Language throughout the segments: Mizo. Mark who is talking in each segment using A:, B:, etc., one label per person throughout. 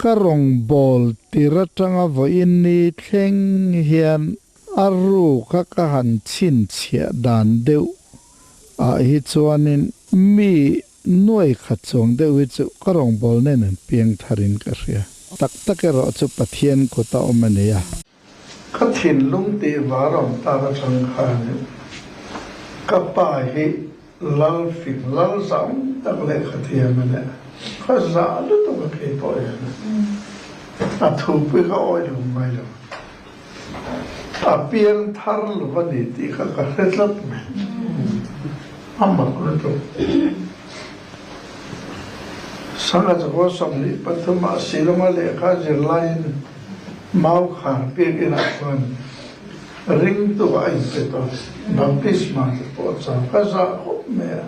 A: Ka rawngbawl tir atanga vawiin ni thleng hian a ruka ka han chhinchhiah dan deuh ah hi chuanin mi nuai khat chuang deuh hi chu ka rawngbawl nen an piang tharin ka hria. Tak tak erawh chu Pathian kut a awm a ni a. Ka thinlung tih var awm tak atang khanin ka pa hi lal fing lal zam tak lehkha thiam a nia. Ka zah lutuk a kei pawh hian a thupui ka awih lo ngai lo. A piang thar lo a ni tih kha ka hre tlat mai. A mak lutuk. Sangha chakua 23 ah Shillong-a lehkha zir laiin Mau khar biakinn ah chuan ringtu a inpe tawh a, baptisma te pawh a chang. Ka zah khawp mai a,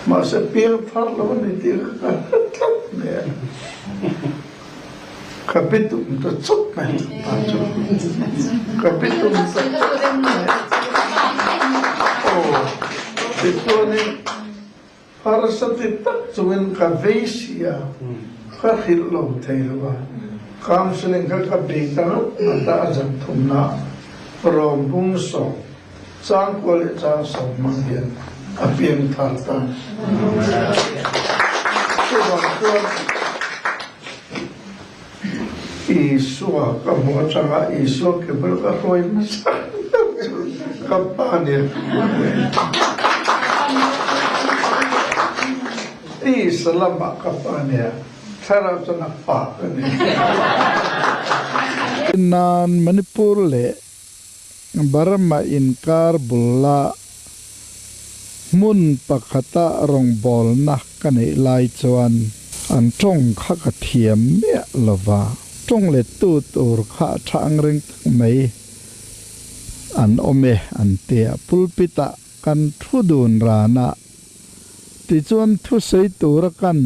A: mahse piangthar lo a ni tih kha ka hre tlat mai a, ka bitum ta chawp mai pa chu, ka bitum ta chawp mai a, aw tichuanin Harsa ti tak chungin ka vei si a, ka hrilh lo thei lo a. Counselling kha ka bei ta ngat ngat a, a zan thumna rawm bung sawm, changkua leh chang sawm hmang hian a piang thar ta. Chuvang chuan Isua ka hmuh atanga Isua ke bul ka hruai hmasa ber chu ka pa nia. Tisa lamah ka pa nia, thlarau chuan a pa ka ni. Nan Manipur leh Burma inkar bulla hmun pakhata rawngbawlna ka neih lai chuan an tawng kha ka thiam miah lova, tawng lettu tur kha a tha ang reng tak mai an awm e an ti a, pulpit ah kan thu dun ran a, tichuan thusawi tura kan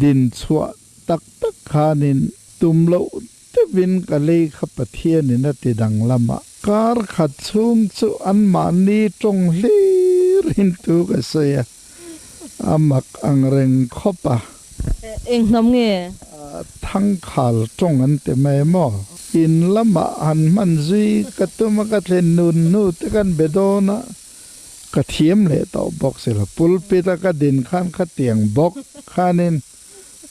A: din chhuah tak tak khanin tum loh Tevin ka lei kha Pathianin a ti danglam a, kar khat chhung chu anmahni tawng hlir in thu ka sawi a, a mak ang reng khawp a.
B: Eng hnam nge?
A: Thangkhal tawng an ti mai maw? In lamah han hman zui ka tum a, ka thlen nun hnu te kan be dawn a, ka thiam leh tawh bawk si lo. Pulpit a ka din khan khatiang bawk khanin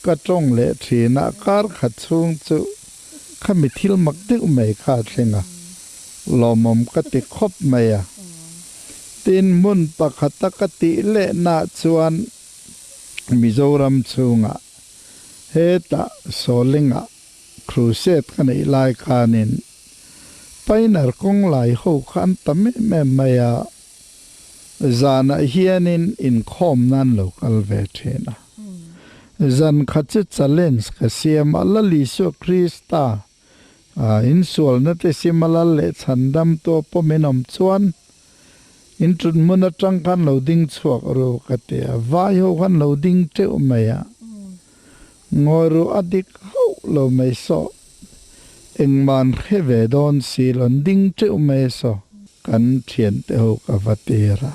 A: Ka tawng leh thin a, kar khat chhung chu khami thil mak deuh mai kha a thleng a, lawmawm ka ti khawp mai a. Tin, hmun pakhata ka tih lehnaah chuan Mizoram chhungah hetah Sawlingah crusade ka neih lai khanin Pioneer kawng lai ho kha an tam em em mai a, zanah hianin inkhawm nan lo kal ve thin a. Zan khat chu challenge ka siam a, Lal Isua Krista insualna te sim a lal leh chhandam tu pawh min awm chuan in tut hmun atang khan lo ding chhuak ru ka ti a, vai ho khan lo ding teuh mai a, ngawi ru a dik hauh lo mai saw, engmah an hre ve dawn si lo an ding teuh mai saw, kan thiante ho ka va tir a.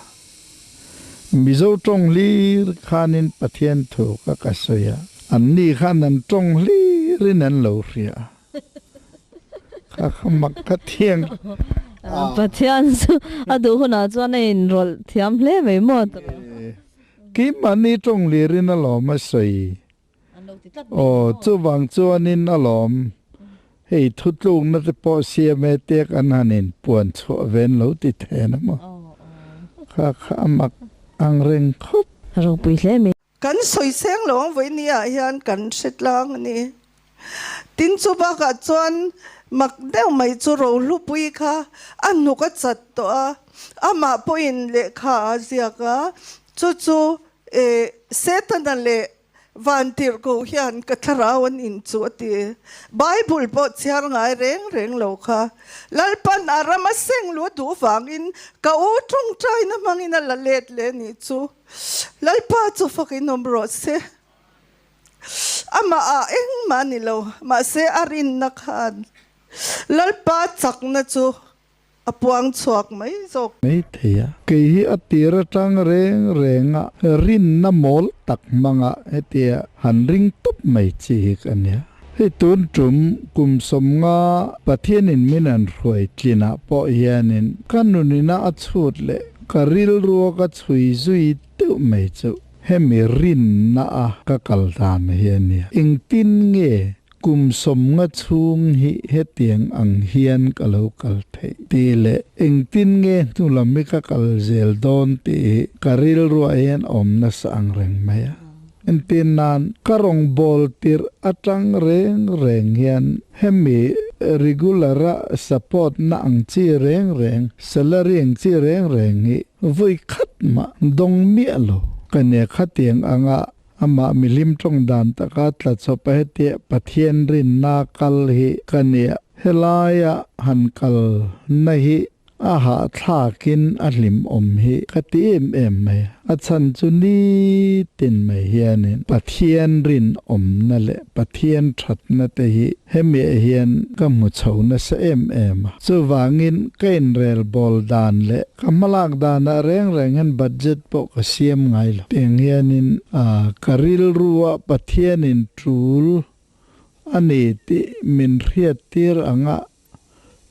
A: Mizo tawng hlir khanin Pathian thu ka ka sawi a, anni khan an tawng hlirin an lo hria a, kha kha mak ka thiang
B: a. Pathian chu a duh hunah chuan a inrawlh thiam hle mai maw ta lo.
A: Keimahni tawng hlirin alawm a sawi. Aw, chuvang chuanin alawm, hei thutlukna te pawh CMA te kan han inpuan chhuah ve an lo ti then a maw? Kha kha a mak ang reng khawp.
B: Ropui hle mai.
C: Kan sawi seng lo ang vawi ni ah hian kan hre tlang a ni. Tin chu bakah chuan mak deuh mai chu Rohlupui kha a hnuk a chat tawh a, amah pawhin lehkha a ziak a, chu chu Setana leh Vantirhkoh hian ka thlarau an in chu a ti. Bible pawh chhiar ngai reng reng lo kha. Lalpan a ram a seng lu duh vangin ka u tawngtaina hmangin a la let leh nih chu. Lalpa chu fakin awm rawh se. Amah ah engmah a ni lo, mahse a rinna khan Lalpa chakna chu. a puang chhuak mai zawk.
A: Mai thei a. Kei hi a tir atang reng renga rinna mawl tak hmanga hetia han ring tawp mai chi hi ka nia. Hei tun tum kum 50 Pathianin min an hruai tlinah pawh hianin ka nunina a chhut leh ka rilrua ka chhui zui deuh mai chu hemi rinna a ka kal dan hi a nia. Engtin nge kum 50 chhung hi hetiang ang hian ka lo kal theih tih leh engtin nge hnu lam hi ka kal zel dawn tih hi ka rilruah hian awm nasa ang reng mai a. Entir nan ka rawngbâwl tirh aṭang reng reng hian hemi regular a support na ang chi reng reng, salary ang chi reng reng hi vawi khat mah dawng miah lo ka nia. Khatiang anga amah mihlim ṭawng dan taka tla chawp a hetia Pathian rinna kal hi ka nia. Helaia han kal na hi A hahthlakin a hlimawm hi ka ti em em mai. A chhan chu nitin mai hianin Pathian rinawmna leh Pathian thatna te hi hemiah hian ka hmu chho nasa em em a. Chuvangin ka inrel bawl dan leh ka hmalak danah reng reng hian budget pawh ka siam ngai lo. Tiang hianin ka rilrua Pathianin tul a ni tih min hriattir anga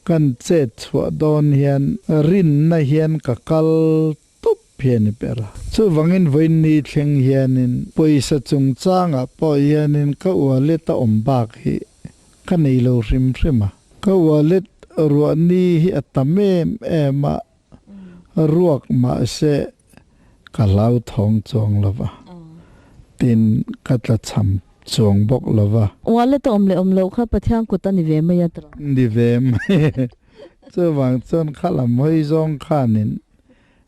A: Kan chet chhuah dawn hian rinna hian ka kal tawp hi a ni ber a. Chuvangin vawiinni thleng hianin pawisa chungchangah pawh hianin ka wallet a awm bak hi ka nei lo hrim hrim a. Ka wallet ruahni hi a tam em em a, ruak mahse ka hlauthawng chuang lo va, tin ka tlachham chuang bawk lo va.
B: Wallet a awm leh awm loh kha Pathian kut a ni ve mai a tawh.
A: Ni ve mai. Chuvang chuan kha lam hawi zawng khanin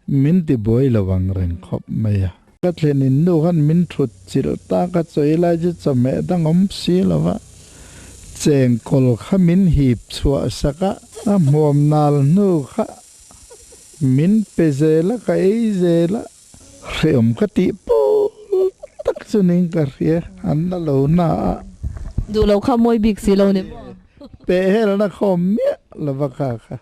A: min ti buai lo ang reng khawp mai a. Ka thlenin nu khan min thut chilh ta ka chawi lai chu chawhmeh dang awm si lo va, chengkawl kha min hip chhuah sak a, a hmuam nal hnu kha Min pe zel a, ka ei zel a, hreawm ka tih pawl tak chu ning ka hria, an la lo na a.
B: Duh lo kha mawi bik si lo ni maw?
A: Peh helna khawm miah lova kha kha.